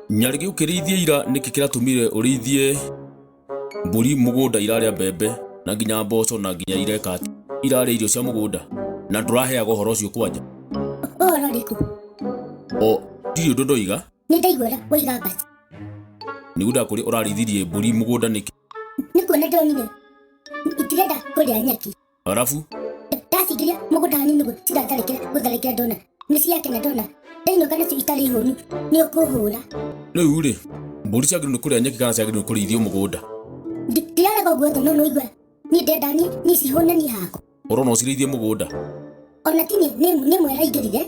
Nyarĩgĩ ũkĩrĩithia ira nĩkĩ kĩratũmire ũrĩithie mbũri mũgũnda irarĩa mbembe na nginya mboco na nginya ireka atĩ irarĩa irio cia mũgũnda na ndũraheaga ũhoro ũcio kwanja? Ũhoro ũrĩkũ? O ndirĩ ũndũ ndoiga. Nĩ ndaigua ũrĩa woiga Mbaci. Nĩguo ndakũria ũrarĩithirie mbũri mũgũnda nĩkĩ? Nĩ kuona ndonire itirenda kũrĩa nyeki. Arabu? Ndacingĩria mũgũnda hanini nĩguo ciratharĩkĩra gũtharĩkĩra ndona nĩ ciakena ndona ndainũka nacio itarĩ hũnu nĩ ũkũhũra. Rĩu rĩ, mbũri ciagĩrĩirwo nĩ kũrĩa nyeki kana ciagĩrĩirwo nĩ kũrĩithio mũgũnda? Ndirarega ũguo no nĩũigua niĩ ndenda niĩ niĩ cihũnanie hakwa. Ũrona ũcirĩithie mũgũnda? Ona ti niĩ nĩ ĩmwe ĩraingĩrire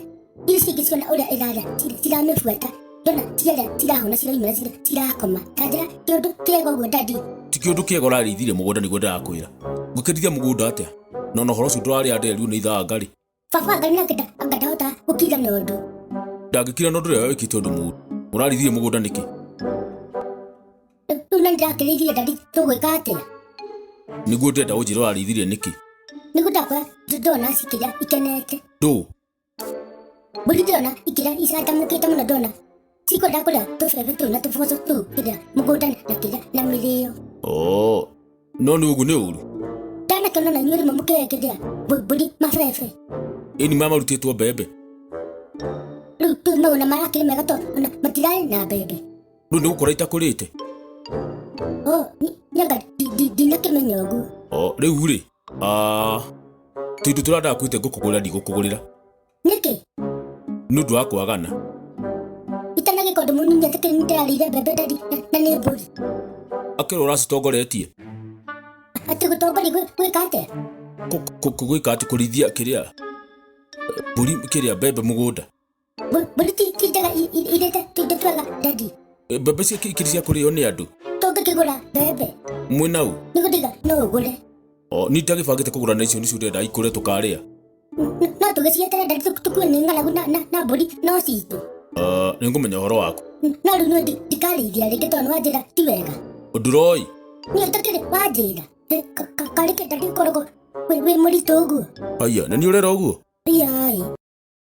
iria cingĩ ciona ũrĩa ĩrarĩa ciramĩbuata ndona ciarĩa cirahũna ciraumĩra cirakoma. Ta njĩra kĩũndũ kĩega ũguo daddy. Ti kĩũndũ kĩega ũrarĩithirie mũgũnda nĩguo ndĩrakwĩra. Ngũkĩrĩithia mũgũnda atĩa? Na ona ũhoro ũcio ndũrarĩ nderirwo nĩ ithanga rĩ. Baba anga nake anga ndahota gũkira na ũndũ. Ndangĩkira na ũndũ ũrĩa wĩkĩte ũndũ mũũru. Ũrarĩithirie mũgũnda nĩkĩ? Rĩu na nĩndĩrakĩrĩithirie daddy tũgwĩka atĩa? Nĩguo ndĩrenda ũnjĩre ũrarĩithirie nĩkĩ? Nĩguo ndakora ndona cikĩrĩa ikenete. Ndũ? Mbũri ndĩrona ikĩrĩa icanjamũkĩte mũno ndona cikwenda kũrĩa tũbebe tũu na tũboco tũu kĩrĩa mũgũnda na kĩrĩa na mĩrĩo. Oo, no nĩ ũguo nĩ ũru. Ndanakĩona na inyuĩ rĩmwe mũkĩoe kĩrĩa mbũri mabebe. Ĩni maya marutĩtwo mbembe. Rĩu tũu maũna marakĩrĩ mega tondũ ona matirarĩ na mbembe. Rĩu nĩ gũkũra itakũrĩte. Oh, nĩ anga ndinakĩmenya ũguo. O, rĩu rĩ, ah, tũindo tũrĩa ndakwĩte ngũkũgũrĩra ndigũkũgũrĩra. Nĩkĩ? Nĩ ũndũ wa kwagana. Itanagĩka ũndũ mũnini atĩ kĩrĩ ndĩrarĩire mbembe ndari na nĩ mbũri. Akĩrwo ũracitongoretie. Atĩ gũtongoria gwĩka atĩa? Gwĩka atĩ kũrĩithia kĩrĩa mbũri kĩrĩa mbembe mũgũnda. Mbũri ti njega irĩte tũindo twega daddy. Mbembe cia ikĩrĩ cia kũrĩo nĩ andũ. Tũngĩkĩgũra mbembe. Mwĩna ũ? Nĩguo ndiga no ũgũre. O, niĩ ndagĩbangĩte kũgũra na icio nĩcio ndĩrenda ikũre tũkarĩa. No tũgĩcieterere daddy tũkue nĩ ng'aragu na mbũri no citũ. Nĩ ngũmenya ũhoro waku. No rĩu niĩ ndikarĩithia rĩngĩ tondũ nĩwanjĩra ti wega. Ndũroĩ? Niĩ ũtakĩrĩ wanjĩra. Karĩ kĩ daddy ũkoragwo wĩ mũritũ ũguo? Haiya, na nĩ ũrera ũguo? Iyai.